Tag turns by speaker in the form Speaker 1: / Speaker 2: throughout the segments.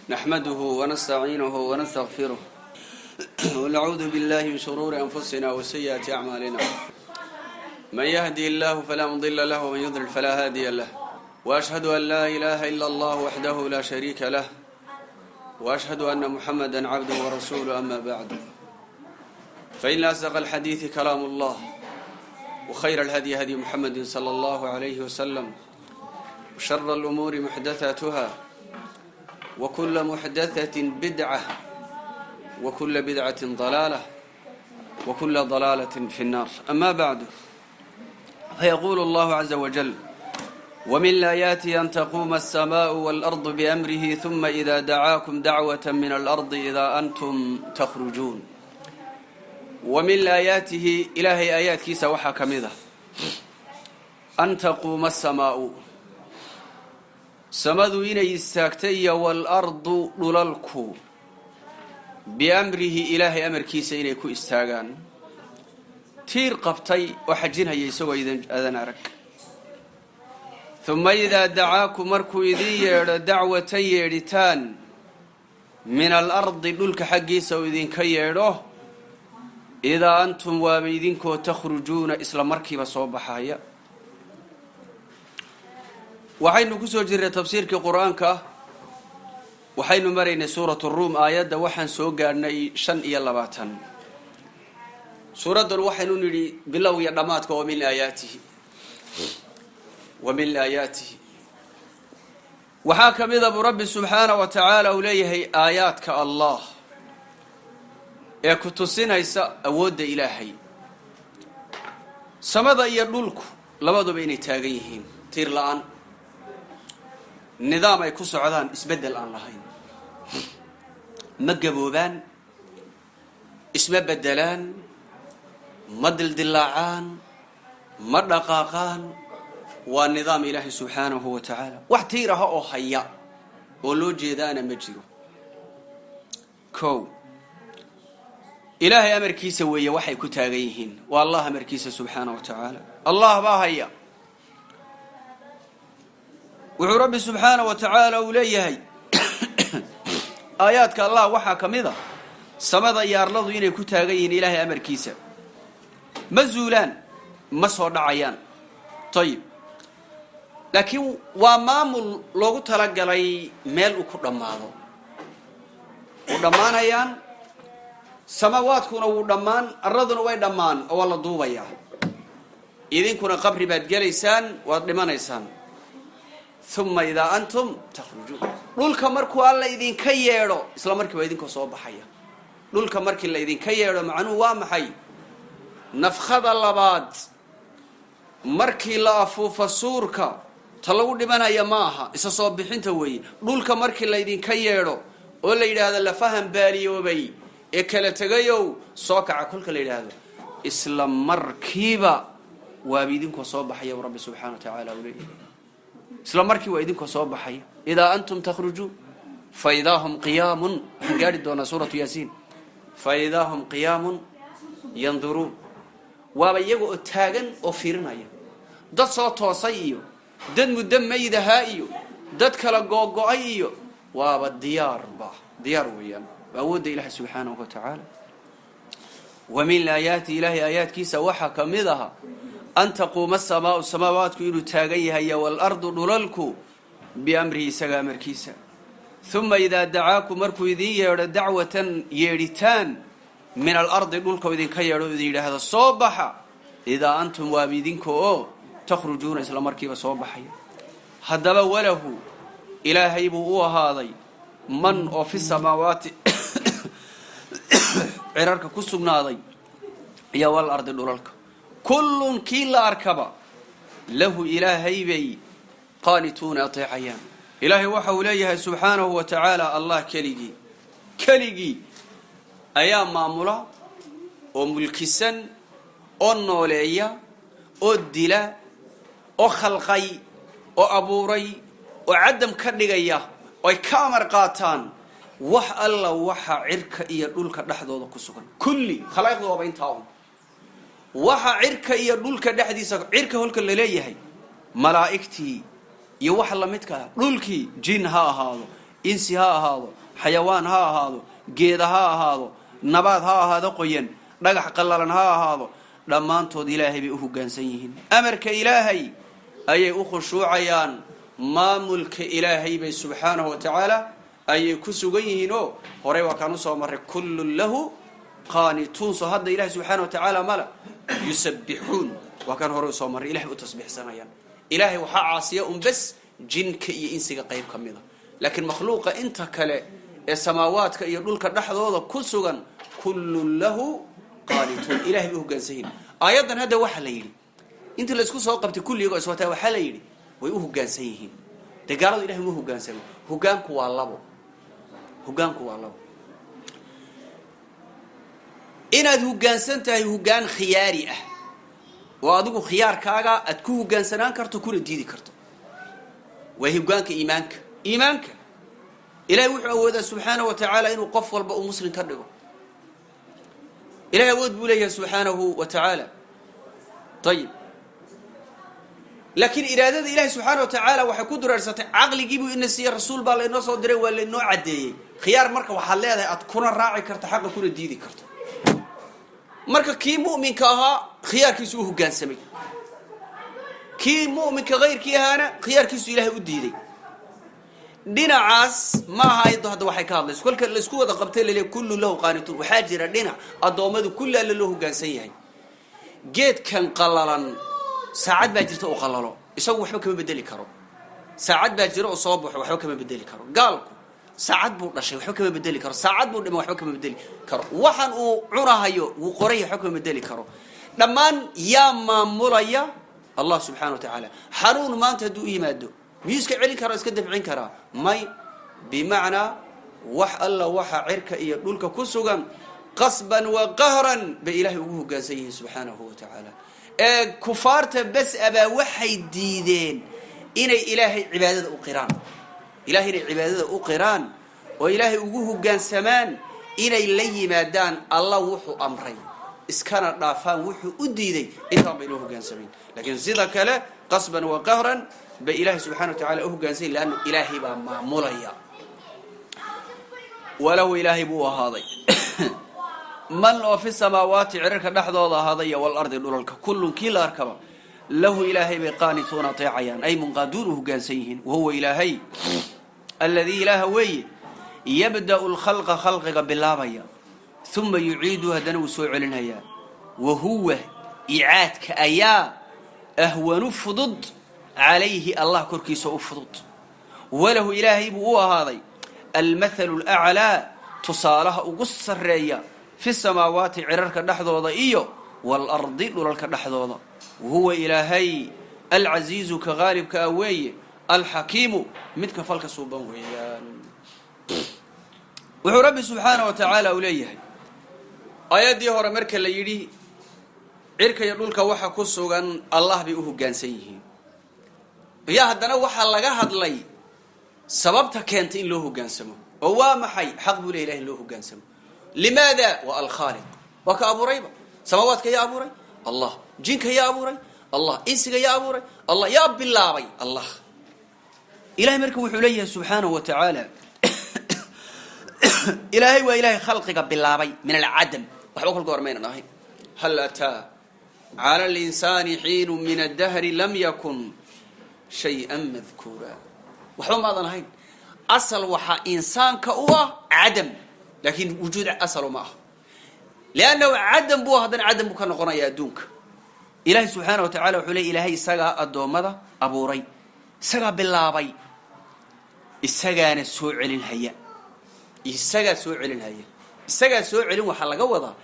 Speaker 1: نحمده ونستعينه ونستغفره ونعوذ بالله من شرور أنفسنا وسيئات أعمالنا. من يهدي الله فلا مضل له ومن يضلل فلا هادي له. وأشهد أن لا إله إلا الله وحده لا شريك له، وأشهد أن محمدا عبده ورسوله. أما بعد، فإن أصدق الحديث كلام الله، وخير الهدي هدي محمد صلى الله عليه وسلم، وشر الأمور محدثاتها، وكل محدثة بدعة، وكل بدعة ضلالة، وكل ضلالة في النار. أما بعد، فيقول الله عز وجل: ومن آياته أن تقوم السماء والأرض بأمره ثم إذا دعاكم دعوة من الأرض إذا أنتم تخرجون. ومن آياته, Ilaahay aayaadkiisa waxaa ka mid ah, أن تقوم السماء, samadu inay istaagtay, iyo والأرض, dhulalku, بأمره, Ilaahay amarkiisa inay ku istaagaan, tiir qabtay oo xajinhaya isagoo idin adan arag. ثم إذا دعاكم, markuu idin yeedho, دعوة, yeedhitaan, من الأرض, dhulka xaggiisa uu idinka yeedho, إذا أنتم, waaba idinkoo, تخرجون, isla markiiba soo baxaya. Waxaynu ku soo jirnay tafsiirkii Qur-aanka. Waxaynu maraynay Suurat Ruum, aayadda waxaan soo gaadhnay 25. Suuraddan waxaynu nidhi bilow iyo dhammaadka ومن آياته. ومن آياته, waxaa ka mida buu Rabbi subxaana wa tacaala uu leeyahay aayaadka Allah ee ku tusinaysa awoodda Ilaahay, samada iyo dhulku labaduba inay taagan yihiin tiir la-aan, nidaam ay ku socdaan, isbeddel aan lahayn, ma gaboobaan, isma beddelaan, ma dildilaacaan, ma dhaqaaqaan. Waa nidaam Ilaahay subxaanahu wa tacaala. Wax tiir aha oo haya oo loo jeedaana ma jiro. Ko Ilaahay amarkiisa weeye waxay ku taagan yihiin, waa Allah amarkiisa subxaanahu wa tacaala. Allah baa haya. Wuxuu Rabbi subxaanahu wa tacaala uu leeyahay aayaadka Allah waxaa ka mid a samada iyo arladu inay ku taagan yihiin Ilaahay amarkiisa, ma zuulaan, ma soo dhacayaan. Ayib, laakiin waa maamul loogu talagalay meel uu ku dhammaado. Wuu dhammaanayaan, samawaadkuna wuu dhammaan, arladuna way dhammaan oo waa la duubayaa. Idinkuna qabri baad gelaysaan, waad dhimanaysaan. ثم إذا أنتم تخرجون. Dhulka markuu Alla idinka yeedho, isla markii waa idinkoo soo baxaya. Dhulka markii la idinka yeedho, macnuhu waa maxay? Nafkhada labaad markii la afuufo suurka, ta lagu dhimanaya ma aha, isa soo bixinta weeye. Dhulka markii laydinka yeedho oo la yidhaahdo lafahan baaliyoobay ee kala tegayow, soo kaca, kolka la yidhaahdo, isla markiiba waaba idinkoo soo baxaya. Rabbi subxana wa tacaala uu leeyahay isla markii waa idinkoo soo baxaya. إذا أنتم تخرجون. فإذا هم قيام, waxaan gaari doonaa Suuratu Yaasiin, فإذا هم قيام ينظرون, waaba iyaga oo taagan oo fiirinaya, dad soo toosay iyo dad muddo maydahaa iyo dad kala googo-ay iyo waaba diyaarba, diyaar weeyaan. Waa awoodda Ilaahay subxaanahu wa tacaala. ومن آياته, Ilaahay aayaadkiisa waxaa ka mid aha, أن تقوم السماء, samaawaadku inuu taagan yahay, والأرض, dhulalku, بأمره, isaga amarkiisa. ثم إذا دعاكم, markuu idiin yeedho, دعوة, yeedhitaan, من الأرض, dhulka idinka yeedho, idin yidhaahdo soo baxa, إذا أنتم, waaba idinka oo, تخرجون, isla markiiba soo baxaya. Haddaba وله, Ilaahay buu u ahaaday, من oo في السماوات, cirarka ku sugnaaday, iyo والأرض, dhulalka, كل, kii la arkaba, له, Ilaahay bay, قانتون, ateecayaan. Ilaahay waxa uu leeyahay subxaanahu wa tacaala, Allah keligii, keligii ayaa maamula oo mulkisan oo nooleeya oo dila oo khalqay oo abuuray oo cadam ka dhigaya oo ay ka amar qaataan wax alla waxa cirka iyo dhulka dhexdooda ku sugan. Kulli khalaa'iqda waaba intaa un. Waxa cirka iyo dhulka dhexdiisa, cirka holka laleeyahay malaa'igtii iyo waxa lamidka ah, dhulkii jin ha ahaado. Insi ha ahaado, xayawaan ha ahaado, geeda ha ahaado, nabaad ha ahaado, qoyan, dhagax qallalan ha ahaado, dhammaantood Ilaahay bay u hoggaansan yihiin. Amarka Ilaahay ayay u khushuucayaan, maamulka Ilaahay bay subxaanahu wa tacaala ayay ku sugan yihiin. Oo horey waa kaan usoo marray kullun lahu qaanituun. So hadda Ilahay subxaana wa tacaala mala yusabbixuun, waa kaan horey usoo marray. Ilahay u tasbiixsanayaan. Ilaahay waxaa caasiya un bes jinka iyo insiga qayb ka mida, laakiin makhluuqa inta kale ee samaawaadka iyo dhulka dhexdooda ku sugan, kullun lahu qaanituun, Ilahay bay u hoggaansan yihin. Aayaddan hadda waxaa la yidhi, intii laisku soo qabtay kulligoo iswataa, waxaa la yidhi way u hoggaansan yihiin. Dee gaaladu Ilahay uma hoggaansamo. Hoggaanku waa labo, hoggaanku waa labo: inaad hoggaansan tahay hoggaan khiyaari ah oo adigu khiyaarkaaga aad ku hoggaansanaan karto kuna diidi karto, waa hoggaanka iimaanka. Iimaanka Ilahay wuxuu awoodaa subxaanahu wa tacaala inuu qof walba uu muslim ka dhigo. Ilahay awood buu leeyahay subxaanahu wa tacaala. Ayib, laakiin iraadada Ilahi subxaana wa tacaala waxay ku dureersatay caqligiibuu ina siiyey, rasuul baa laynoo soo diray, waa laynoo caddeeyey. Khiyaar marka waxaad leedahay aad kuna raaci karto xaqa kuna diidi karto. Marka kii mu'minka ahaa khiyaarkiisu u hoggaansamay, kii mu'minka hayrkii ahaana khiyaarkiisu Ilahay u diiday. Dhinacaas ma aha ayaddo hadda waxay ka hadlayso. Kolka laisku wada qabtay lale kullu lahu qaanituun, waxaa jira dhinac addoommadu kulli Alle loo hoggaansan yahay. Geedkan qallalan saacad baa jirta uu qallalo, isagu waxba kama bedeli karo. Saacad baa jira oo soo baxo, waxba kama bedeli karo. Gaalku saacad buu dhashay, waxba kama bedeli karo. Saacad buu dhimay, waxba kama bedeli karo. Waxan uu cunahayo wuu qoray, waxba kama bedeli karo. Dhammaan yaa maamulaya? Allah subxana wa tacaala. Xanuun maanta hadduu u yimaado, miyuu iska celin karaa, iska dafcin karaa? May. Bimacnaa, wax alla waxa cirka iyo dhulka ku sugan qasban wa qahran bay Ilaahay ugu hoggaansan yihiin subxaanahu wa tacaala. Ee kufaarta bes abaa waxay diideen inay Ilaahay cibaadada u qiraan, Ilahay inay cibaadada u qiraan oo Ilaahay ugu hoggaansamaan, inay la yimaadaan Alla wuxuu amray, iskana dhaafaan wuxuu u diiday. Intaan bay loo hogaansamayn, laakiin sida kale qasban wa qahran bay Ilaahay subxana wa tacala u hoggaansayn, leannu Ilaahay baa maamulaya. Walahu, Ilaahay buu ahaaday, man oo fi samaawaati cirarka dhexdooda ahaaday iyo walardi dhulalka, kullun kii la arkaba lahu Ilaahay bay qaanituuna ateecayaan, ay munqaaduun, u hoggaansan yihiin. Wahuwa Ilaahay aladii, Ilaaha weeye, yabda'u lkhalqa, khalqiga bilaabaya, uma yuciidu, haddana wuu soo celinhayaa. Wahuwa icaadka ayaa ahwanu fudud calayhi, Allah korkiisa u fudud. Walahu, Ilaahay buu u ahaaday, almathalu laclaa, tusaalaha ugu sarreeya, fi samaawaati cirarka dhexdooda iyo waalardi dhulalka dhexdooda. Wahuwa Ilaahay alcasiizu, ka qaalibka ah weeye, alxakiimu, midka falka suuban weeyaan. Wuxuu Rabbi subxaana wa tacaala uu leeyahay, aayaddii hore marka la yidhi cirka iyo dhulka waxa ku sugan Allah bay u hoggaansan yihiin, iyo haddana waxaa laga hadlay sababta keentay in loo hoggaansamo, oo waa maxay? Xaq buu ley Ilahi in loo hoggaansamo. Limaada? Waa alkhaaliq, waa ka abuurayba. Samaawaadka yaa abuuray? Allah. Jinka yaa abuuray? Allah. Insiga yaa abuuray? Allah. Yaa bilaabay? Allah. Ilahay marka wuxuu leeyahay subxaanahu wa tacaala, Ilaahay waa Ilahay khalqiga bilaabay min alcadam, waxba kolka hor maynan ahayn. Hal ataa cala linsaani xiinu min addahri lam yakun shay-an madkuura. Waxba maadan ahayn. Asal waxaa insaanka u ah cadam, laakiin wujuud asalo ma aha, liannahu cadam buu, haddana cadam buu ka noqonaya adduunka. Ilahay subxaana wa tacala wuxuu ley, Ilaahay isagaa addoommada abuuray, isagaa bilaabay, isagaana soo celinhaya, isagaa soo celinhaya. Isagaa soo celin waxaa laga wadaa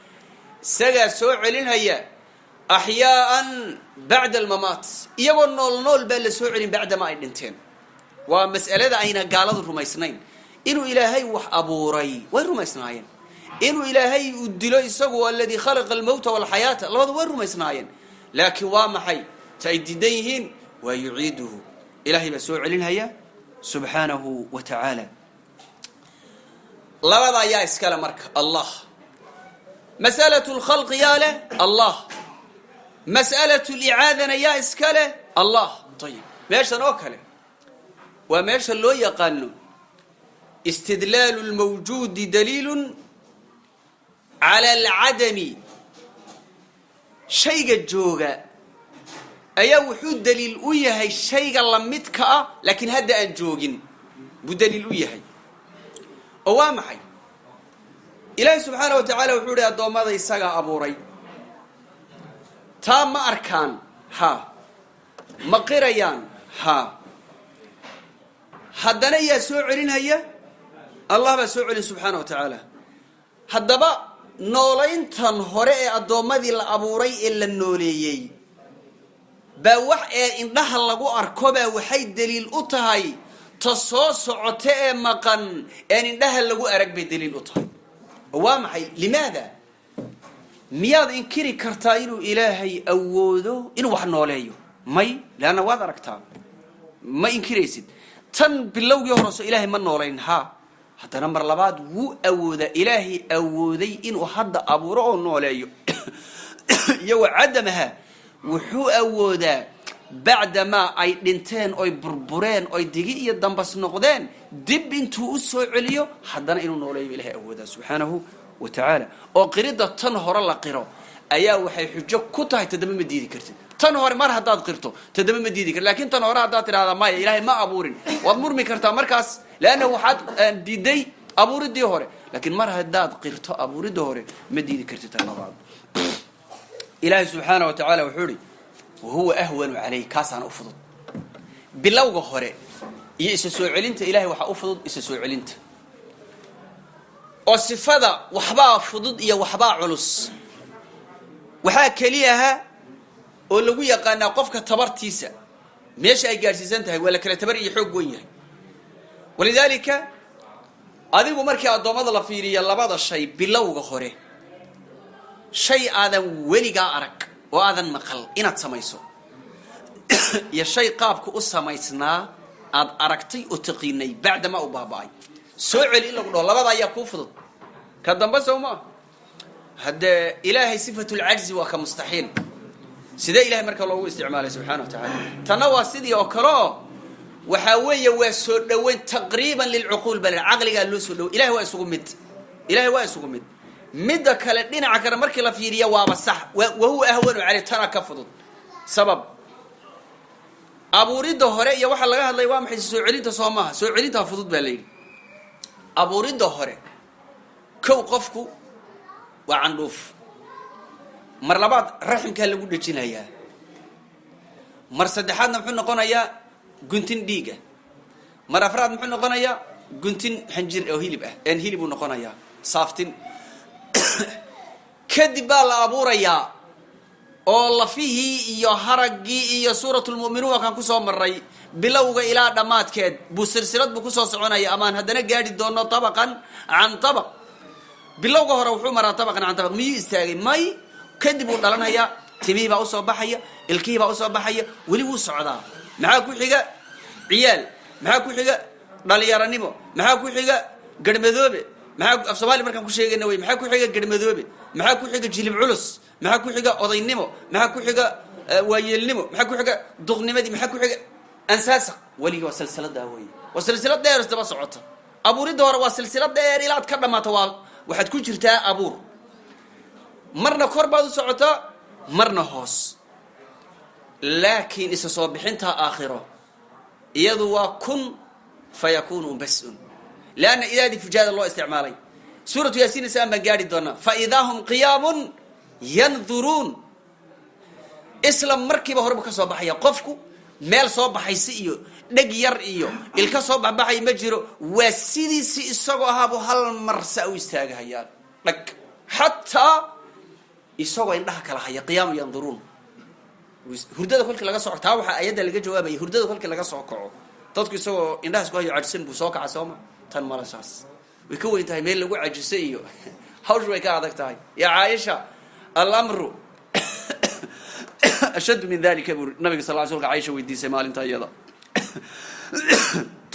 Speaker 1: isagaa soo celinhaya axyaaan bacda almamaat, iyagoo nool nool baa la soo celin bacdama ay dhinteen. Waa mas'alada ayna gaaladu rumaysnayn. Inuu Ilaahay wax abuuray way rumaysnaayeen, inuu Ilaahay uu dilo isagu, aladii khalaqa almowta walxayaata, labadu way rumaysnaayeen. Laakiin waa maxay ta ay diidan yihiin? Waa yuciiduhu, Ilaahay baa soo celinhaya subxaanahu wa tacaala. Labada ayaa iskale marka? Allah. Mas'alatu lkhalqi yaa leh? Allah. Mas'alatu licaadana yaa iska leh? Allah. Ayib, meeshan oo kale waa meesha loo yaqaano Istidlaalu lmawjuudi daliilun cala alcadami. Shayga jooga ayaa wuxuu daliil u yahay shayga lamidka ah, laakiin hadda aan joogin buu daliil u yahay. Oo waa maxay? Ilaahay subxaana wa tacaala wuxuu ihi addoommada isagaa abuuray. Taa ma arkaan? Ha. Ma qirayaan? Ha. Haddana yaa soo celinhaya? Allah baa soo celin subxaana wa tacaala. Haddaba noolayntan hore ee addoommadii la abuuray ee la nooleeyey baa wax ee indhaha lagu arko baa waxay daliil u tahay ta soo socota ee maqan een indhaha lagu arag bay daliil u tahay. Oo waa maxay? Limaada miyaad inkiri kartaa inuu Ilaahay awoodo inuu wax nooleeyo? May, leanna waad aragtaa, ma inkiraysid. Tan bilowgii horeso Ilaahay ma noolayn? Ha. Haddana mar labaad wuu awoodaa. Ilaahay awooday inuu hadda abuuro oo nooleeyo iyagoo cadamaha, wuxuu awoodaa bacdamaa ay dhinteen oy burbureen oy digi iyo dambas noqdeen, dib intuu u soo celiyo haddana inuu nooleeyo Ilahay awoodaa subxaanahu wa tacaala. Oo qiridda tan hore la qiro ayaa waxay xujo ku tahay tadaba ma diidi kartid. Tan hore mar haddaad qirto, tadaba ma diidi kartid. Lakin tan hore haddaad tidhahdaa maya, Ilaahay ma abuurin, waad murmi kartaa markaas, leanna waxaad diiday abuuriddii hore. Laakiin mar haddaad qirto abuuridda hore, ma diidi kartid tan labaad. Ilaahay subxaana wa tacaala wuxuu ihi wahuwa ahwanu calayh. Kaasaana u fudud bilowga hore iyo isa soo celinta. Ilahay waxaa u fudud isa soo celinta. Oo sifada waxbaa fudud iyo waxbaa culus waxaa keliyaha oo lagu yaqaanaa qofka tabartiisa meesha ay gaadhsiisan tahay. Waa la kala tabar iyo xoog wen yahay. Walidaalika adigu markii addoommada la fiiriyo labada shay, bilowga hore shay aadan weligaa arag oo aadan maqal inaad samayso iyo shay qaabka u samaysnaa aad aragtay oo taqiinay, bacdamaa u baaba-ay soo celi in lagu dhaho, labada ayaa kuu fudud? Ka dambe, sow maa? Haddee Ilaahay sifatulcajzi waa ka mustaxiil. Sidee Ilahay marka loogu isticmaalay subxana wa tacaala? Tanna waa sidii oo kale oo waxaa weeye waa soo dhoweyn taqriiban lilcuquul, bal caqligaa loo soo dhawey. Ilahay waa isugu mid, Ilahay waa isugu mid. Midda kale, dhinaca kale markii la fiiriya waaba sax. Wahuwa ahwanu caley, tana ka fudud. Sabab abuuridda hore iyo waxaa laga hadlaya waa maxay? Soo celinta, soo maaha? Soo celintaa fudud baa la yidhi. Abuuridda hore, kow, qofku waa candhuuf. Mar labaad raximkaa lagu dhejinayaa. Mar saddexaadna muxuu noqonayaa? Guntin dhiiga. Mar afraad muxuu noqonayaa? Guntin xanjir oo hilib ah, en hilib uu noqonayaa, saaftin. Kadib baa la abuurayaa oo lafihii iyo haraggii iyo Suuratulmu'minuun waa kaan kusoo maray. Bilowga ilaa dhammaadkeed buu silsilad buu kusoo soconaya, amaan haddana gaadhi doono tabaqan can tabaq. Bilowga hore wuxuu maraa tabaqan can tabaq. Miyuu istaagay? May. Kadib uu dhalanayaa, timihii baa usoo baxaya, ilkihii baa usoo baxaya, weli wuu socdaa. Maxaa ku xiga? Ciyaal. Maxaa ku xiga? Dhalinyaranimo. Maxaa ku xiga? Garhmadoobe. Maxaa af Soomaali markaan ku sheegayna wey? Maxaa ku xiga? Garhmadoobe. Maxaa ku xiga? Jilib culus. Maxaa ku xiga? Odaynimo. Maxaa ku xiga? Waayeelnimo. Maxaa ku xiga? Duqnimadii. Maxaa ku xiga? Ansaasa. Weligii waa silsiladaa wey, waa silsilad dheer isdaba socota. Abuuridda hore waa silsilad dheer ilaad ka dhammaato. Waa waxaad ku jirtaa abuur, marna kor baad u socotaa, marna hoos. Laakiin isa soo bixinta aakhiro iyadu waa kun fayakuunu bas-un, leanna idaadii fujaada loo isticmaalay. Suuratu Yaasiin isaan baan gaari doonaa. Fa idaa hum qiyaamun yanduruun. Isla markiiba horeba ka soo baxaya qofku, meel soo baxaysi iyo dheg yar iyo ilka soo baxbaxay ma jiro. Waa sidiisi isagoo ahaabuu hal mar saa u istaagahayaan, dhag, xataa isagoo indhaha kala haya. Qiyaamu yanduruun. Hurdada kolkii laga soo, taa waxaa ayadda laga jawaabaya, hurdada kolkii laga soo kaco dadku isagoo indhahaas ku hayo cajisan buu soo kaca, sooma? Tan mala saas way ka weyn tahay. Meel lagu cajiso iyo hawshu way ka adag tahay. Ya Caaisha, alamru ashaddu min dalika, buu nabiga sal l slka Caisha weydiisay maalinta iyada.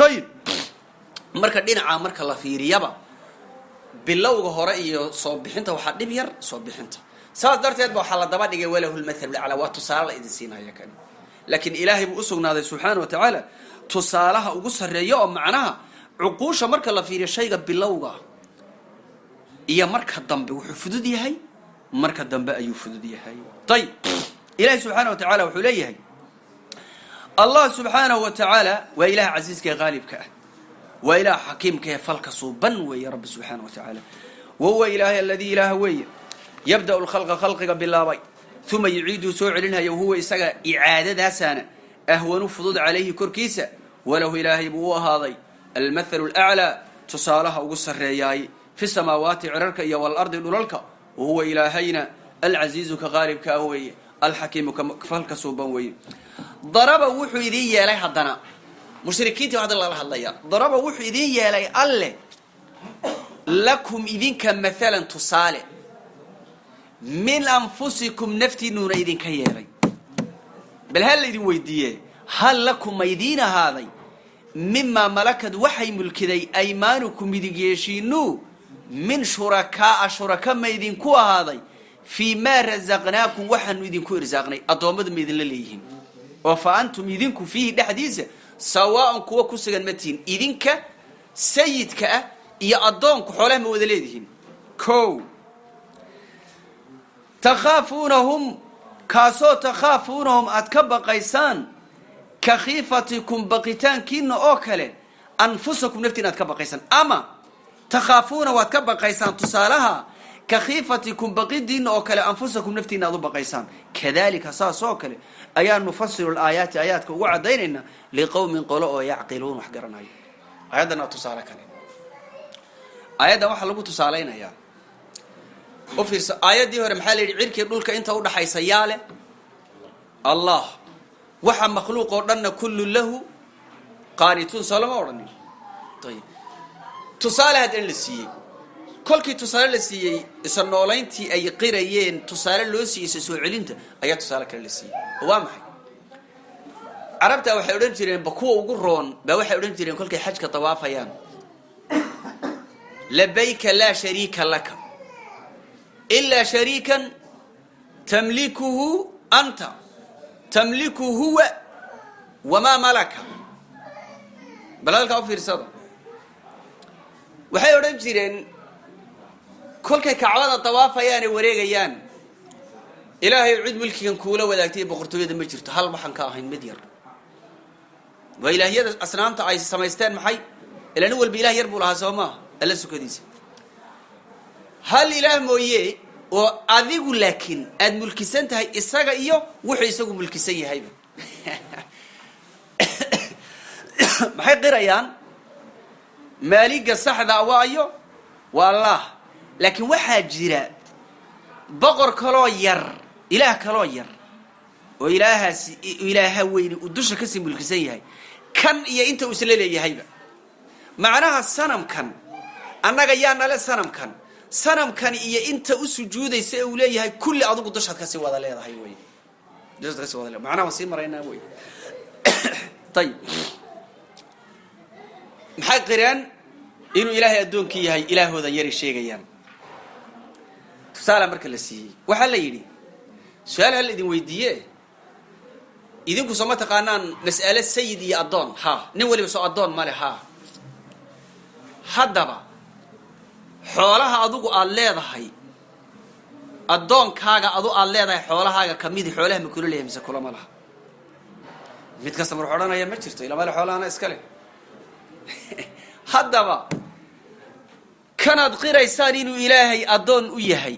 Speaker 1: Ayib, marka dhinaca marka la fiiriyaba, bilowga hore iyo soo bixinta waxaa dhib yar soo bixinta. Saas darteed ba waxaa la daba dhigay walahu lmathalu laclaa. Waa tusaale la idin siinaya kan, laakiin Ilaahay buu usugnaaday subxaana wa tacaala tusaalaha ugu sarreeya oo macnaha Cuquusha marka la fiiriyo, shayga bilowga iyo marka dambe wuxuu fudud yahay, marka dambe ayuu fudud yahay. Ayib, ilahi subxaana wa tacaala wuxuu leeyahay, Allah subxaanahu wa tacaala waa ilaah casiiska ee qaalibka ah, waa ilaah xakiimka ee falka suuban weeye Rabbi subxaana wa tacaala. Wahuwa ilaahay aladii, ilaaha weeye, yabda'u lkhalqa, khalqiga bilaabay, uma yuciiduu, soo celinhaya. Wahuwa isaga icaadadaasaana ahwanu, fudud, calayhi, korkiisa. Walahu, ilaahay buu u ahaaday, almathalu alaclaa, tusaalaha ugu sarreeyaay, fi samaawaati, cirarka, iyo walardi, dhulalka. Wahuwa ilaahayna alcasiizu, ka qaalibka ah weeye, alxakiimu, ka falka suuban weeye. Daraba wuxuu idiin yeelay haddana, mushrikiintii hadda lala hadlaya, daraba wuxuu idiin yeelay Alle lakum, idinka, mathalan, tusaale, min anfusikum, naftiinuuna idinka yeelay. Bal ha laydin weydiiye: hal lakum, ma idiin ahaaday, mimaa malakad, waxay mulkiday, aymaanukum, midigyeeshiinu, min shurakaa'a, shuraka ma idinku ahaaday, fii maa rasaqnaakum, waxaanu idinku irsaaqnay? Addoommadu ma idinla leeyihiin? Oo fa antum, idinku, fiihi, dhexdiisa, sawaaun, kuwa ku sugan ma tihiin? Idinka sayidka ah iyo addoonku xoolaha ma wada leedihiin? Ko takhaafuunahum, kaasoo takhaafuunahum, aad ka baqaysaan, ka khiifatikum, baqitaankiina oo kale, anfusakum, naftiina aad ka baqaysaan. Ama takhaafuuna, waad ka baqaysaan tusaalaha, ka khiifatikum, baqidiina oo kale, anfusakum, naftiina aad u baqaysaan. Kadalika, saas oo kale ayaa nufasilu laayaati, aayaadka ugu caddaynayna, liqowmin, qolo oo, yacqiluun, wax garanayo. Aayaddan waa tusaale kale. Aayaddan waxaa lagu tusaalaynayaa, u fiirso, aayaddii hore maxaa la yidhi? Cirkii dhulka inta udhaxaysa yaa leh? Allah. Waxa makhluuq oo dhanna kullu lahu qaanituun, soo lama odhanin? Ayib, tusaale haddan la siiyey, kolkii tusaale la siiyey isa noolayntii ay qirayeen, tusaale loo siiyey isa soo celinta, ayaa tusaale kale la siiyey. Oo waa maxay? Carabta waxay odhan jireen, ba kuwa ugu roon baa waxay odhan jireen kolkay xajka tawaafayaan: labayka laa shariika laka ilaa shariikan tamlikuhu anta tamliku huwa wamaa malaka. Bal hadalkaa u fiirsada. Waxay odhan jireen kolkay Kacbada dawaafayaane wareegayaan: Ilaahay, cid mulkigan kuula wadaagtay boqortooyada ma jirto, hal waxaan ka ahayn mid yar. Waa ilaahyada asnaamta ay samaysteen. Maxay ila nin walba ilaah yar buu lahaa, soo maaha? Alla sukadiisa hal ilaah mooye oo adigu laakiin aada mulkisan tahay, isaga iyo wuxuu isagu mulkisan yahayba. Maxay qirayaan? Maaliga saxda waayo waa Allah, laakiin waxaa jira boqor kaloo yar, ilaah kaloo yar oo ilaahaasi, ilaaha weyni uu dusha kasii mulkisan yahay kan iyo inta uu isla leeyahayba. Macnaha sanamkan annaga yaa nale, sanamkan, sanamkan iyo inta u sujuudaysa ee uu leeyahay kulli adigu dushaad kasii wada leedahay wey, dushaad kasii wada leedahay. Macnaha waan sii maraynaa wey. Ayib, maxay qireen? Inuu ilaahay addoonkii yahay, ilaahoodan yaray sheegayaan. Tusaala marka la siiyey, waxaa la yidhi: su-aal ha la idin weydiiye, idinku soo ma taqaanaan mas'ale sayid iyo addoon? Ha, nin waliba soo addoon male? Ha, haddaba xoolaha adigu aada leedahay, addoonkaaga adu aada leedahay, xoolahaaga kamidi xoolaha ma kula leeyahay mise kulama laha? Mid kasta mar wuxu odhanaya: ma jirto, ilamale, xoolahana iska leh. Haddaba kanaad qiraysaan inuu ilaahay addoon u yahay,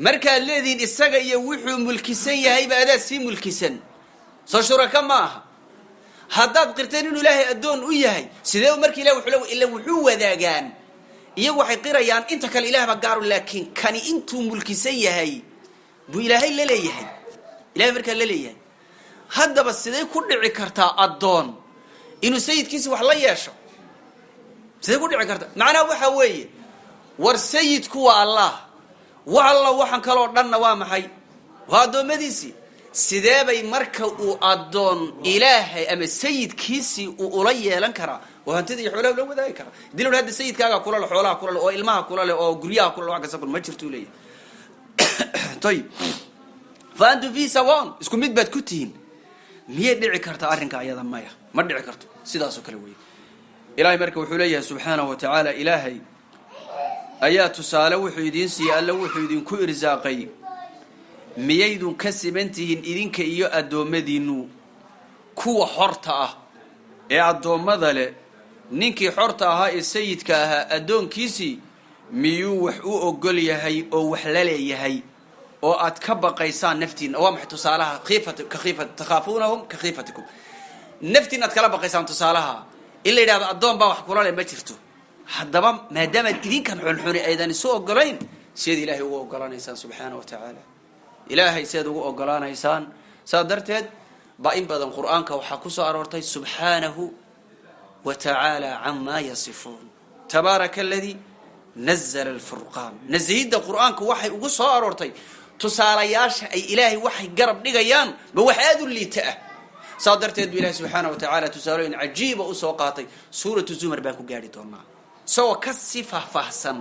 Speaker 1: markaad leedihiin isaga iyo wuxuu mulkisan yahayba adaad sii mulkisan, soo shuraka ma aha? Haddaad qirteen inuu ilaahay addoon u yahay, sidee marka ilah wuxuu le ila wuxuu wadaagaan? Iyagu waxay qirayaan inta kale ilaah baa gaaru, laakiin kani intuu mulkisan yahay buu ilaahay la leeyahay, ilahay markaa la leeyahay. Haddaba sidee ku dhici kartaa addoon inuu sayidkiisa wax la yeesho? Sidee ku dhici karta? Macnaha waxa weeye, war sayidku waa Allah, wax alla waxan kaloo dhanna waa maxay? Waa addoommadiisii. Sidee bay marka uu addoon ilaahay ama sayidkiisii uu ula yeelan karaa oo hantida iyo xoolaha ula wadaagi karaa? Hadii la hadda sayidkaaga kula le, xoolaha kula le, oo ilmaha kula leh, oo guryaha kula le, wax kasta kula, ma jirtuu leeyahay. Ayib, fa antum fiihi sawaan, isku mid baad ku tihiin. Miyay dhici kartaa arrinka ayada? Maya, ma dhici karto. Sidaasoo kale wey. Ilahay marka wuxuu leeyahay subxaanahu wa tacaala, Ilaahay ayaa tusaale wuxuu idiin siiyey, Alle wuxuu idinku irsaaqay. Miyaydun ka siman tihiin idinka iyo addoommadiinnu kuwa xorta ah ee addoommada leh? Ninkii xorta ahaa ee sayidka ahaa addoonkiisii miyuu wax u ogol yahay oo wax la leeyahay oo aad ka baqaysaan naftiinna? Waa maxay tusaalaha? Khiifat ka khiifa takhaafuunahum ka khiifatikum, naftiina aad kala baqaysaan. Tusaalaha in la yidhahdo addoon baa wax kula leh ma jirto. Haddaba maadaamaad idinkan xunxuni aydan isu ogolayn, sidaad Ilaahay ugu ogolaanaysaan subxaana wa tacaala? Ilaahay sidaad ugu ogolaanaysaan? Saas darteed baa in badan Qur-aanka waxaa ku soo aroortay "subxaanahu wa tacaala camaa yasifuun", "tabaaraka aladii nazala alfurqaan". Nasahidda Qur-aanku waxay ugu soo aroortay tusaalayaasha ay Ilaahay waxay garab dhigayaan ba wax aada u liita ah. Saa darteed bu Ilahi subxaana wa tacaala tusaalooyin cajiiba usoo qaatay. Suuratu Zumar baan ku gaari doonaa isagoo ka sii faahfaahsan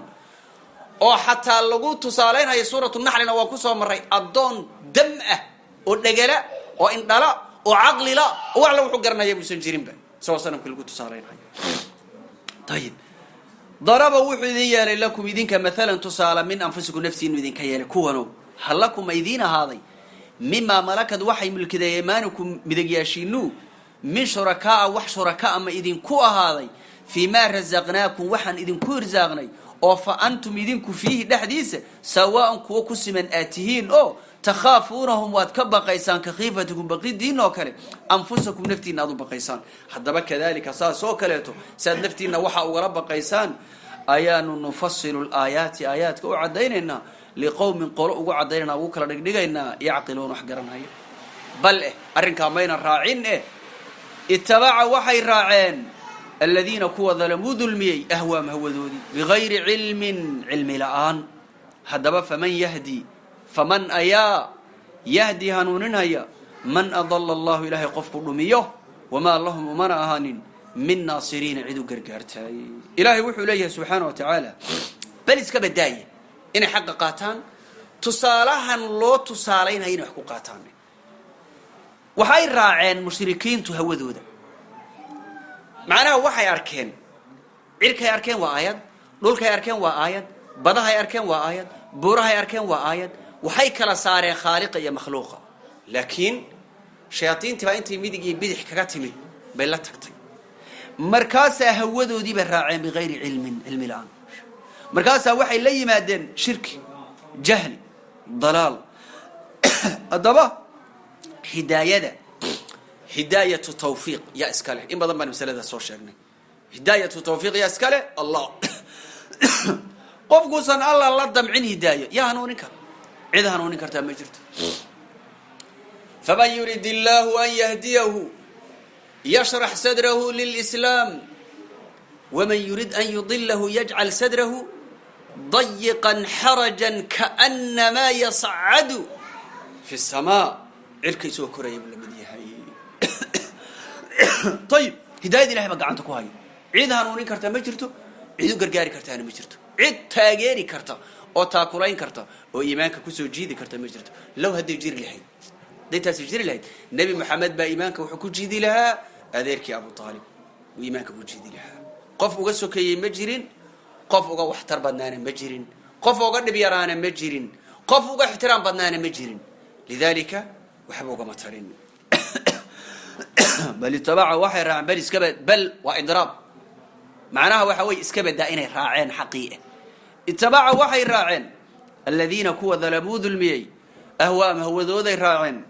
Speaker 1: oo xataa lagu tusaaleynhayo. Suuratu Naxlina waa kusoo maray addoon dam ah oo dhegala oo indhala oo caqlila oo wax la wuxuu garanaya buusan jirinba, isagoo sanamkii lagu tusaaleynhayo. Ayib, daraba wuxuu idin yeelay lakum idinka maalan tusaale min anfusikum, naftiinu idinka yeelay. Kuwanow, hal lakum ma idiin ahaaday mimaa malakad, waxay mulkiday aymaanukum, midagyaashiinu, min shurakaaa, wax shurakaa ma idinku ahaaday fii maa rasaqnaakum, waxaan idinku irsaaqnay, oo fa antum idinku fiihi dhexdiisa sawaan, kuwo ku siman aad tihiin, oo takhaafuunahum, waad ka baqaysaan, ka khiifatikum, baqidiin oo kale, anfusakum, naftiina aad u baqaysaan? Haddaba kadalika, saas oo kaleeto, saad naftiina waxaa ugala baqaysaan ayaanu nufasilu laayaati, aayaadka u caddaynaynaa, liqowmin, qolo ugu caddaynayna, ugu kala dhigdhigaynaa, yacqiluun, wax garanaya. Bal eh arrinkaa mayna raacin eh, itabaca, waxay raaceen, aladiina, kuwa dalamuu, dulmiyey, ahwaahum, hawadoodii, bigayri cilmin, cilmi la'aan. Haddaba faman yahdi, faman ayaa yahdi, hanuuninhaya, man adala Allahu, Ilaahay qofku dhumiyo? Wamaa lahum, umana ahaanin, min naasiriina, cid u gargaartaay. Ilaahay wuxuu leeyahay subxaana wa tacaala, bal iska badaaya inay xaqa qaataan, tusaalahan loo tusaalaynaya inay wax ku qaataan, waxay raaceen mushrikiintu hawadooda. Macnaha waxay arkeen cirkay arkeen, waa aayad. Dhulkay arkeen, waa aayad. Badahay arkeen, waa aayad. Buurahay arkeen, waa aayad. Waxay kala saareen khaaliqa iyo makhluuqa, laakiin shayaadiintii baa intay midig iyo bidix kaga timid bay la tagtay. Markaasaa hawadoodii bay raaceen bigayri cilmin, cilmi la-aan. Markaasaa waxay la yimaadeen shirki, jahli, dalaal. Haddaba hidaayada, hidaayatu tawfiiq yaa iska leh? In badan baan masaladaas soo sheegnay. Hidaayatu tawfiiq yaa iska leh? Allah. Qofkuusan Allah la damcin hidaayo, yaa hanuunin kara? Cid hanuunin kartaa ma jirto. Faman yurid illaahu an yahdiyahu yashrax sadrahu lilslaam, waman yurid an yudilahu yajcal sadrahu dayiqan xarajan kaanamaa yascadu fi samaa, cirka isagoo koraya buu lamid yahay. Ayib, hidaayada Ilahay baa gacanta ku haya. Cid hanuunin kartaa ma jirto, cid u gargaari kartaana ma jirto, cid taageeri karta oo taakulayn karta oo iimaanka kusoo jiidi karta ma jirto. Low hadday jiri lahayd, hadday taasi jiri lahayd, Nebi Moxamed baa iimaanka wuxuu ku jiidi lahaa adeerkii Abu Aalib uu iimaanka ku jiidi lahaa. Qof uga sokeeyey ma jirin, qof uga waxtar badnaana ma jirin, qof uga dhib yaraana ma jirin, qof uga ixtiraam badnaana ma jirin. Lidalika waxba ugama tarin. Bal itabaca, waxay raaceen, bal iskaba, bal waa idraab, macnaha waxa weye iska badaa inay raaceen xaqii ah. Itabaca, waxay raaceen, aladiina, kuwa dalamuu, dulmiyey, ahwaahum, hawadooday raaceen,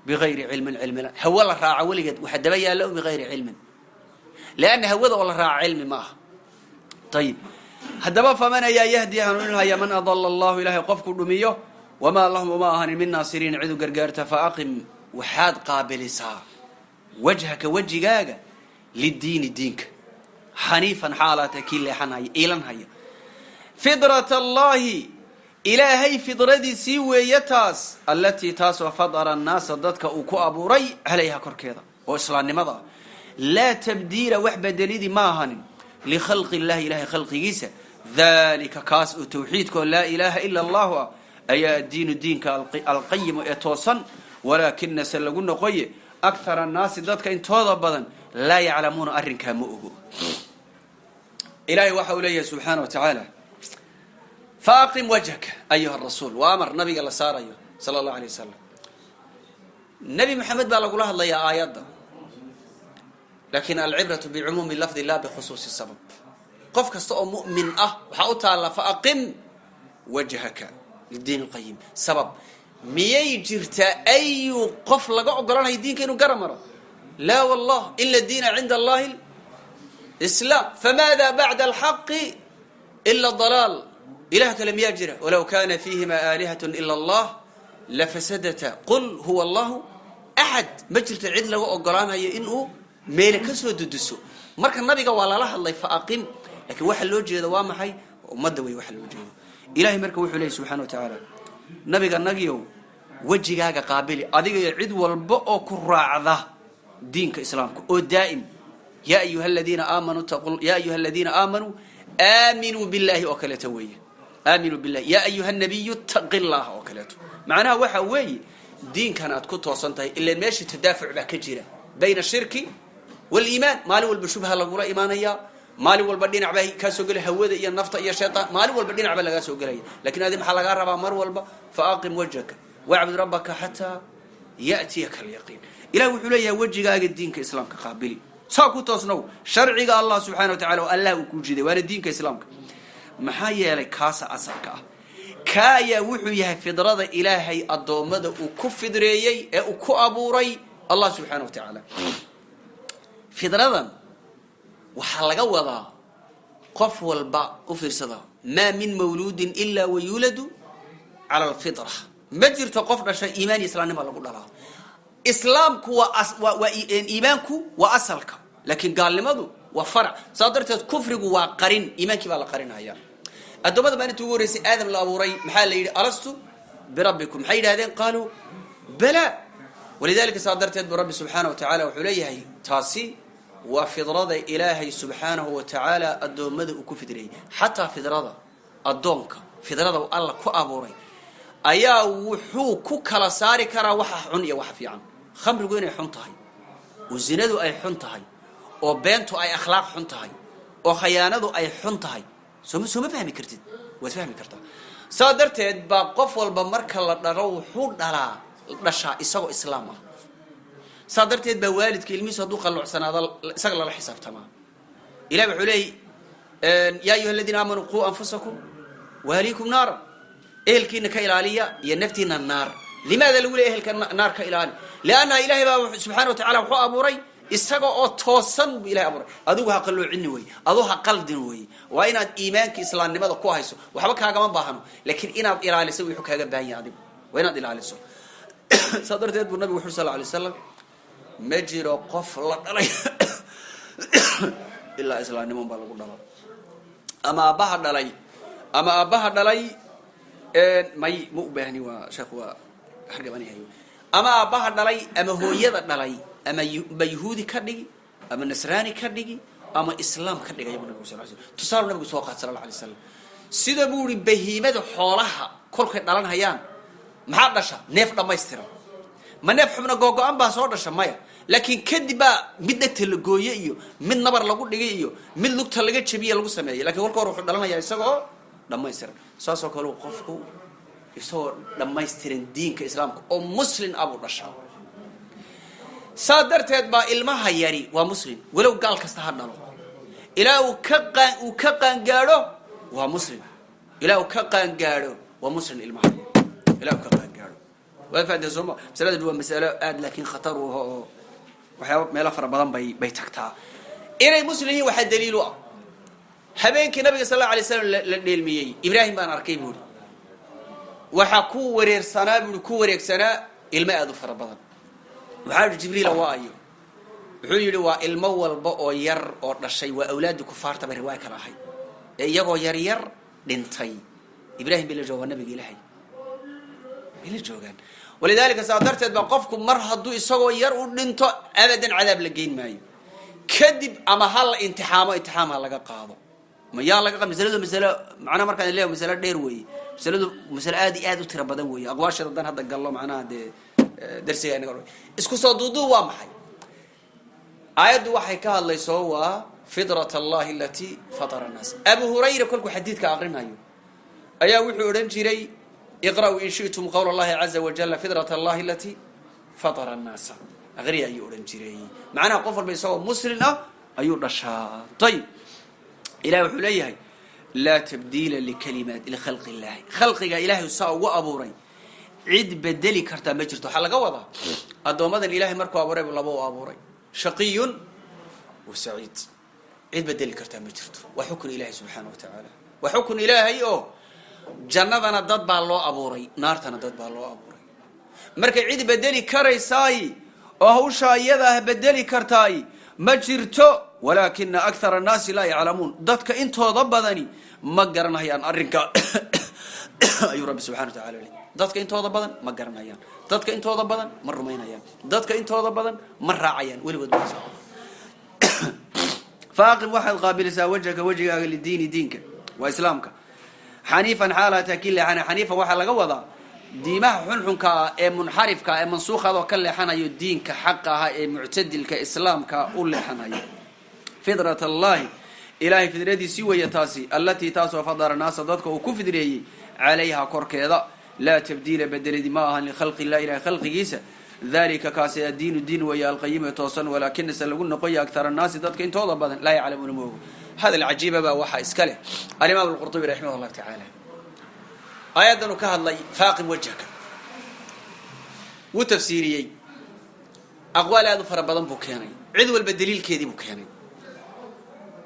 Speaker 1: bigayri cilmin, cilmila. Hawo la raaca weligeed waxa daba yaalla bigayri cilmin, lianna hawada oo la raaca cilmi ma aha. Ayib, haddaba faman ayaa yahdi, hanuuninhaya, man adala Allahu, Ilaahay qofku dhumiyo? Wamaa lahum, uma ahanin, min naasiriin, cid u gargaarta. Faaqim, waxaad qaabilisaa, wajhaka, wejigaaga, liddiini, diinka, xaniifan, xaalaata kii leexanhaya, iilanhaya. Fidrat Allahi, Ilaahay fidradiisii weeye taas, allatii, taasoo, fadara annaasa, dadka uu ku abuuray, calayha, korkeeda, oo islaamnimada ah. Laa tabdiila, wax bedelidii ma ahanin, likhalqi illahi, Ilahay khalqigiisa. Dalika, kaas oo tawxiidkoo laa ilaaha ila Allahu ah, ayaa addiinu, diinka, alqayimu, ee toosan. Walaakina, se lagu noqoye, akhara annaasi, dadka intooda badan, laa yaclamuuna, arrinkaa ma ogo. Ilaahay waxa uu leeyahay subxaana wa tacaala: "Faaqim wajhaka ayuha rasuul." Waa amar nabiga la saarayo sala allahu alay wasalam. Nebi Maxamed baa lagula hadlayaa aayadda, laakin alcibratu bicumuumi lafdi la bikhusuusi sabab. Qof kasta oo mu'min ah waxaa u taalla "faaqim wajhaka lidiin alqayim". Sabab miyay jirtaa ayu qof laga ogolanayo diinka inuu gara maro? Laa wallah, ina diina cinda allahi islaam, famaada bacda alxaqi ila dalaal? Ilah kale miyaa jira? Walaw kana fiihima aalihat ila allah lafasadata, qul huwa allahu axad. Ma jirto cid laga ogolaanayo inuu meele kasoo duduso. Marka nabiga waa lala hadlay "faaqim", lakiin waxa loo jeedo waa maxay? Ummadda wey waxa loo jeedo. Ilahay marka wuxuu leeyay subxana wa tacaala: nabiga nagiyow, wejigaaga qaabili, adiga iyo cid walba oo ku raacda diinka islaamka oo daa'im. Ya ayuha aladiina aamanuu taqu, ya ayuha aladiina aamanuu aaminuu billahi oo kaleeto weeye. Aaminuu billahi. Ya ayuha nabiyu taqi llah oo kaleeto. Macnaha waxa weeye diinkan aad ku toosan tahay, ilan meesha tadaafuc baa ka jira bayna ashirki waliimaan. Maalin walba shubha lagula imaanaya, maalin walba dhinac baa kaa soo gelaya, hawada iyo nafta iyo shaytaan, maalin walba dhinac baa lagaa soo gelaya. Lakin adi maxaa lagaa rabaa mar walba? Faaqim wajhaka wacbud rabbaka xataa ya'tiyaka alyaqiin. Ilahi wuxuu leeyahay: wejigaaga diinka islaamka qaabili, saa ku toosnow sharciga Allah subxana wa tacala oo Allah uu kuu jiday, waana diinka islaamka. Maxaa yeelay kaasa asalka ah, ka ayaa wuxuu yahay fidrada Ilaahay addoommada uu ku fidreeyey ee uu ku abuuray Allah subxaana wa tacaala. Fidradan waxaa laga wadaa qof walba u fiirsada: maa min mawluudin ilaa wayuuladu cala alfitra. Ma jirto qof dhashay iimaan iyo islaamnima lagu dhalaa. Islaamku waa iimaanku waa asalka, laakiin gaalnimadu waa farac. Saa darteed kufrigu waa qarin, iimaankii baa la qarinaya. Addoommada maalinta ugu horreysay Aadam la abuuray maxaa la yidhi? "Alastu birabbikum?" Maxay yidhahdeen? Qaaluu bala. Walidalika saa darteed buu Rabbi subxaana wa tacaala wuxuu leeyahay: taasi waa fidrada Ilaahay subxaanahu wa tacaala addoommada uu ku fidreeyey. Xataa fidrada addoonka, fidrada uu Alla ku abuuray ayaa wuxuu ku kala saari karaa waxa xun iyo waxa fiican. Khamrigu inay xun tahay, oo zinadu ay xun tahay, oo beentu ay akhlaaq xun tahay, oo khayaanadu ay xun tahay, sooma fahmi kartid? Waad fahmi kartaa. Saa darteed baa qof walba marka la dhalo wuxuu dhalaa, dhashaa isagoo islaam ah. Saa darteed baa waalidka ilmihiisu hadduu qalluucsanaado isaga lala xisaabtamaa. Ilahi wuxuu leeyay: "Ya ayuha aladiina aamanuu quu anfusakum waahliikum naara." Ehelkiina ka ilaaliya iyo naftiina naar. Limaada lagu leey ehelka naar ka ilaali? Liannaha Ilahay baa subxana wa tacala wuxuu abuuray isaga oo toosan buu Ilahay abuuray. Adigu ha qalloocini wey, aduu ha qaldin wey. Waa inaad iimaanka islaamnimada ku hayso. Waxba kaagama baahno, laakiin inaad ilaaliso wuxuu kaaga baahan yahay adigu waa inaad ilaaliso. Saa darteed buu nabigu wuxu sal lay slam: ma jiro qof la dhalay ilaa islaamnimo baa lagu dhalo, ama aabbaha dhalay ama aabbaha dhalay. May, ma u baahni, waa sheekh, waa hargabanyahay. Ama aabbaha dhalay ama hooyada dhalay, ama ba yahuudi ka dhigi ama nasraani ka dhigi ama islaam ka dhigaya bu nabigu sal sl. Tusaalu nabigu soo qaat sal alla alay slam: sida buu ihi bahiimada xoolaha kolkay dhalan hayaan, maxaa dhasha? Neef dhammaystiran. Ma neef xubna googo-an baa soo dhasha? Maya. Laakiin kadib baa mid dhegta la gooye iyo mid nabar lagu dhigay iyo mid lugta laga jabiye lagu sameeyey. Lakin kolka hore wuxuu dhalanayaa isaga oo dhammaystiran. Saasoo kale qofku isagoo dhammaystiran diinka islaamka oo muslim ah buu dhashaa. Saa darteed baa ilmaha yari waa muslim, walow gaal kasta ha dhalo, ilaa uu ka qaangaadho waa muslim. Ilaa uu ka qaangaadho waa muslim ilmaha yari, ilaa uu ka qaangaadho. Waa fahanteen sooma? Masalada waa masalo aad laakiin khatar u oo waxyaaba meelo fara badan bay tagtaa. Inay muslim yihiin waxaa daliil u ah habeenkii nabiga sal alla alay slam la dheelmiyey, "Ibraahim baan arkay," buuri. Waxaa ku wareersanaa, buuri, ku wareegsanaa ilmo aada u fara badan. Waxaa yihi Jibriila: "Waa ayo?" Wuxuu yidhi: "Waa ilmo walba oo yar oo dhashay, waa awlaadi kufaarta," bay riwaaya kala ahayd, ee iyagoo yar yar dhintay. Ibrahim bay la jooga, waa nabiga Ilaahay bay la joogaan. Walidaalika saa darteed baa qofku mar hadduu isagoo yar u dhinto abadan cadaab la geyn maayo. Kadib ama ha la imtixaamo, imtixaam ha laga qaado, ma yaa laga qaad. Masaladu masalo macnaha markaan leeyahay masalo dheer weeye. Masaladu masalo aad iyo aad u tiro badan weeye. Aqwaasheeda haddaan hadda gallo, macnaha dee darsiga inaga isku soo duuduu. Waa maxay? Aayaddu waxay ka hadlayso waa fidrat allahi alatii fatara annaas. Abu Hurayra kolkuu xadiidka aqrinayo ayaa wuxuu odhan jiray: "Iqra'uu in shi'tum qowl allahi caza wajala, fidrat allahi alatii fatara annaasa", aqriya ayuu odhan jiray. Macnaha, qof walba isagoo muslim ah ayuu dhashaa. Ayib, ilahi wuxuu leeyahay: laa tabdiila likalimaat likhalqi illahi. Khalqiga ilaahay saa ugu abuuray cid bedeli kartaa ma jirto. Waxaa laga wadaa, addoommadan ilahay markuu abuuray laba u abuuray, shaqiyun wa saciid. Cid bedeli kartaa ma jirto. Waa xukun ilaahay subxaana wa tacaala, waa xukun ilaahay oo jannadana dad baa loo abuuray, naartana dad baa loo abuuray. Marka cid bedeli karaysaay oo hawsha iyada ah bedeli kartaay ma jirto. Walaakina akthara annaasi laa yaclamuun. Dadka intooda badani ma garanayaan arrinka, ayuu Rabbi subxana wa tacala ley. Dadka intooda badan ma garanayaan, dadka intooda badan ma rumaynayaan, dadka intooda badan ma raacayaan, weligood ba socda. Faaqim, waxaad qaabilisaa, wajhaka, wejigaaga, lidiini, diinka waa islaamka, xaniifan, xaalata ki leexana. Xaniifan waxaa laga wadaa diimaha xunxunka ah ee munxarifka ee mansuukhadoo ka leexanayo, diinka xaqa ah ee muctadilka islaamka u leexanayo. Fidrat allahi, ilaahay fidradiisii weeye taasi, allatii, taasoo, fadara naasa, dadka uu ku fidreeyey, calayha, korkeeda. Laa tabdiila, bedelidi ma ahan, likhalqi illah, ilahay khalqigiisa. Dalika, kaasi, addiinu, diin weeye, alqayim, ee toosan. Walaakinase lagu noqoya, akthar annaasi, dadka intooda badan, laa yaclamuuna, ma ogo. Hadal cajiiba baa waxaa iska leh alimaam Alqurطubi raximah llahu tacaala. Aayaddan uu ka hadlay, faaqim wajhaka, wuu tafsiiriyey. Aqwaal aad u fara badan buu keenay, cid walba daliilkeedii buu keenay.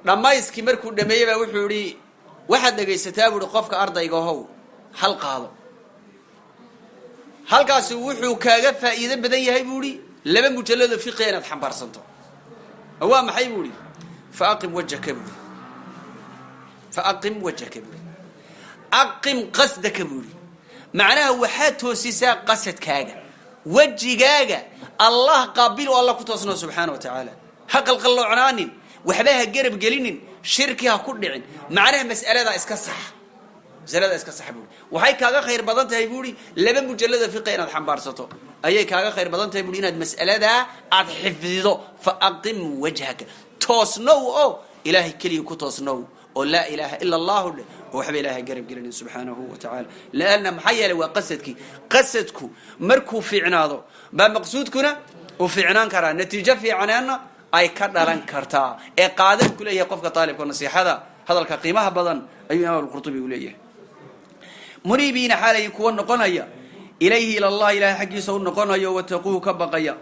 Speaker 1: Dhammayskii markuu dhameeyey baa wuxuu yihi: "Waxaad dhegaysataa," buu ihi, "qofka ardayga ahow, hal qaado. Halkaasi wuxuu kaaga faa'iido badan yahay," buu ihi, "laba mujalladoo fiqiga inaad xambaarsanto." Waa maxay, buu ihi? "Faaqim wajhaka," buu ihi. "Faaqim wajhaka," buu ihi. "Aqim qasdaka," buu ihi. Macnaha, waxaad toosisaa qasadkaaga, wejigaaga Allah qaabil oo Allah ku toosnoo subxaana wa tacaala. Ha qalqalloocnaanin, waxba ha garab gelinin, shirki ha ku dhicin. Macnaha, mas'aladaa iska sax, masalada iska sax, buui. Waxay kaaga khayr badan tahay, buuhi, laba mujallada fiqa inaad xambaarsato ayay kaaga khayr badan tahay, buui, inaad mas'aladaa aad xifdido. Fa aqim wajhaka, toosnow oo ilaahay keligii ku toosnow, oo laa ilaaha ila allahu dheh, oo waxba ilahay garab gelinin subxaanahu wa tacaala. Lanna, maxaa yeelay, waa qasadkii. Qasadku markuu fiicnaado baa maqsuudkuna uu fiicnaan karaa, natiijo fiicnaanna ay ka dhalan kartaa. Ee qaadan ku leeyahay qofka aalibka nasiixada, hadalka qiimaha badan ayuu imaam Alqurtubi u leeyahay. Muniibiina, xaalay kuwa noqonaya, ilayhi, ila allah, ilahay xaggiisa u noqonayo, wataquuhu, ka baqaya.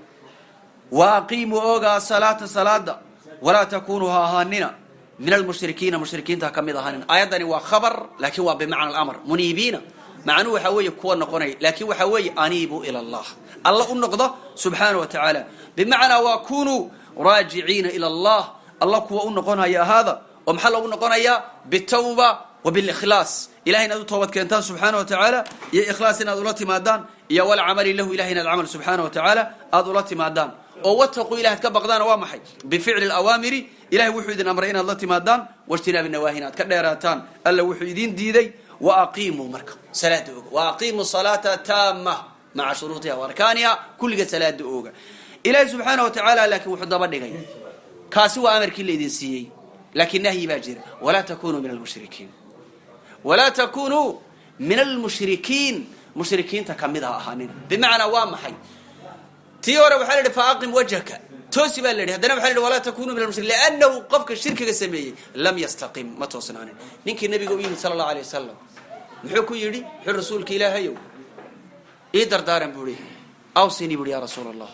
Speaker 1: Wa aqiimuu, ooga, asalaata, salaada. Walaa takunuu, ha ahaanina, min almushrikiina, mushrikiinta ha ka mid ahaanin. Aayaddani waa khabar, laakiin waa bimacna alamr. Muniibiina macnuhu waxaa weeye kuwa noqonaya, laakiin waxaa weeye aniibuu ila allah, alla u noqdo subxaana wa tacaala. Bimacnaa, waa kunuu raajiciina ila allah, alla kuwa u noqonaya ahaada. Oo maxaa loogu noqonayaa? Bitawba wa bilikhlaas. Ilahay inaad u toobad keentaan subxaana wa tacaala, iyo ikhlaas inaad ula timaadaan, iyo walcamali lahu, ilahay inaad camal subxaana wa tacaala aada ula timaadaan. Oo wataquu, ilahaad ka baqdaana waa maxay? Bificli alawaamiri, ilahay wuxuu idin amray inaad la timaadaan, wajtinaabi nawaahi, inaad ka dheeraataan alla wuxuu idin diiday. Wa aqiimuu, marka salaada ooga. Wa aqiimuu salaata taama maca shuruutiha wa arkaaniha, kulliga salaada ooga. Ilaahay subxaana wa tacaala laakiin wuxuu daba dhigay: kaasi waa amarkii la idin siiyey, laakiin nahyi baa jira. Walaa takunuu min almushrikiin, walaa takunuu min almushrikiin, mushrikiinta kamid ha ahaanina. Bimacnaa, waa maxay? Tii hore waxaa la yidhi faaqim wajhaka, toosi baa la yidhi. Haddana waxa la yidhi walaa takunuu min almushrikin, liannahu qofka shirkiga sameeyey lam yastaqim, ma toosnaanin. Ninkii nabiga u yimid sala allahu alay wasalam muxuu ku yidhi? Wuxuu: "Rasuulka ilaahayow, ii dardaaran," buu ihi. "Awsinii," buuhi, "yaa rasuul Allah."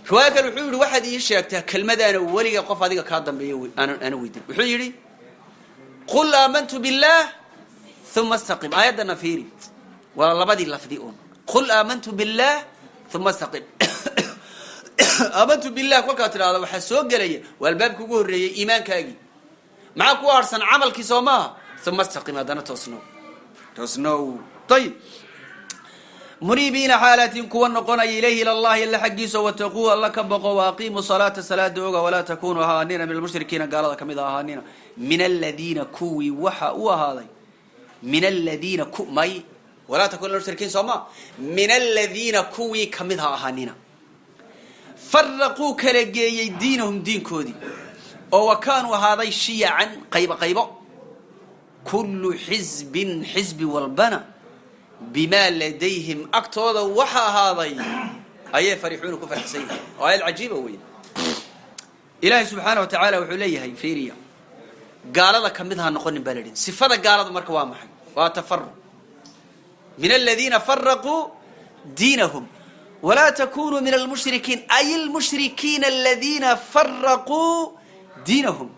Speaker 1: Riwaayo kale wuxuu yidhi: "Waxaad ii sheegtaa kelmadaana weliga qof adiga kaa dambeeya aana weydin." Wuxuu yidhi: "Qul aamantu billaah uma istaqim." Aayaddana fiiri, waa labadii lafdi un: qul aamantu billaah uma istaqim. Aamantu billah kolkaad tidhahda, waxaa soo gelaya, waa albaabki ugu horreeyey, iimaankaagii. Maxaa ku harsan? Camalkii, soo maaha? Uma istaqim, haddana toosnow, toosnow. Ayib. Muniibiina, xaalatin kuwa noqonaya, ilayhi, ila llahi, alla xaggiisa. Wataquu, alla ka boqo. Waaqiimuu salaata, salaada oga. Walaa takunuu, ha ahaanina, min almushrikiina, gaalada kamid a ahaanina. Min aladiina, kuwii waxa u ahaaday, min aladiina ku may, walaa takunu min almushrikiin, soo ma? Min aladiina, kuwii kamid ha ahaanina. Faraquu kala geeyey diinahum diinkoodii, oo wa kaanuu ahaaday shiyacan, qaybo qaybo. Kullu xisbin, xisbi walbana, bimaa ladayhim, agtooda waxa ahaaday ayay farixuuna, ku faraxsan yihiin. Oo aayad cajiiba weeye. Ilaahay subxaana wa tacaala wuxuu leeyahay, fiiriya, gaalada ka mid ha noqonin baa la yidhi. Sifada gaalada marka waa maxay? Waa tafaruq. Min aladiina faraquu diinahum walaa takunuu min almushrikiin, ay almushrikiina aladiina faraquu diinahum.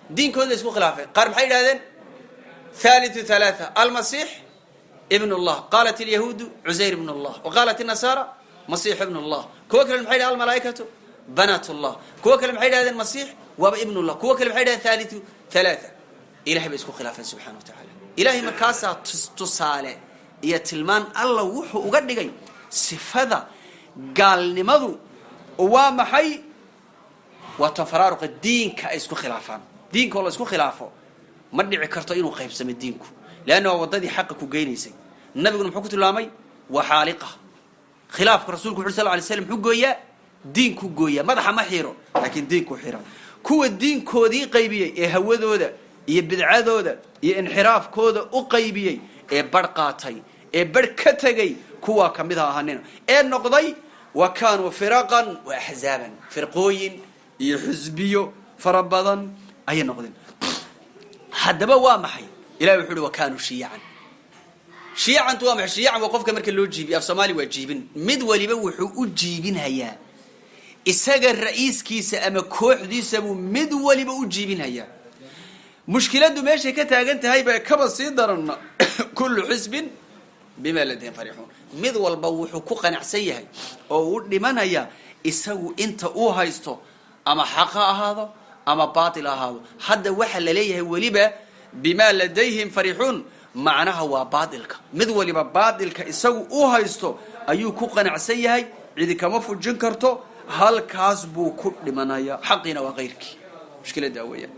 Speaker 1: Diinkooda la isku khilaafay. Qaar maxay yidhahdeen? Thalithu thalatha, almasiix ibn اllah. Qaalat alyahuudu cusayr ibn اllah, wa qaalat الnasaara masiix ibn اllah. Kuwo kale maxay yidhahdeen? Almalaaikatu banaat llah. Kuwo kale maxay yidhahdeen? Masiix waaba ibn llah. Kuwo kale maxay yidhahdeen? Thalithu thalatha. Ilahay bay isku khilaafeen subxana wa tacaala. Ilahay markaasaa tusaale iyo tilmaan alla wuxuu uga dhigay sifada gaalnimadu waa maxay? Waa tafaraaruqa diinka ay isku khilaafaan. Diinka oo la isku khilaafo ma dhici karto inuu qaybsamo diinku, leanna waa waddadii xaqa ku geynaysay. Nabiguna muxuu ku tilmaamay? Waa xaaliqa khilaafka. Rasulku wuxu sal lay slam muxuu gooyaa? Diinku gooyaa. Madaxa ma xiro, laakiin diinku xira. Kuwa diinkoodii qaybiyey ee hawadooda iyo bidcadooda iyo inxiraafkooda u qaybiyey, ee barh qaatay ee barh ka tegay, kuwaa kamid ha ahaanina, ee noqday wa kaanuu firaqan wa axzaaban, firqooyin iyo xisbiyo fara badan ayay noqdeen. Haddaba waa maxay? Ilahi wuxu uhi wa kaanuu shiyacan. Shiyacantu waa maxay? Shiyacan waa qofka marka loo jiibiyo, af Soomaali waa jiibin. Mid waliba wuxuu u jiibinhayaa isaga ra'iiskiisa ama kooxdiisa buu mid waliba u jiibinhayaa. Mushkiladdu meeshay ka taagan tahay bay kaba sii daranna. Kullu xisbin bima ladayhim farixuun. Mid walba wuxuu ku qanacsan yahay oo u dhimanaya isagu inta uu haysto, ama xaq ha ahaado ama baatil ha ahaado. Hadda waxaa la leeyahay weliba bimaa ladayhim farixuun, macnaha waa baatilka. Mid waliba baatilka isagu u haysto ayuu ku qanacsan yahay, cidi kama fujin karto, halkaas buu ku dhimanaya. Xaqiina waa kayrkii. Mushkiladaa weeyaan.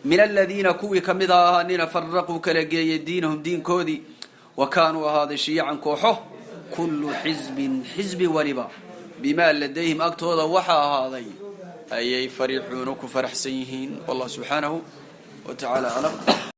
Speaker 1: Min aladiina, kuwii kamid ahaanina, faraquu kala geeyey diinahum diinkoodii, wa kaanuu ahaaday shiyacan, kooxo. Kullu xisbin, xisbi waliba, bimaa ladayhim, agtooda waxa ahaaday ayay farixuuna, ku faraxsan yihiin. Wallah subxaanahu wa tacaala aclam.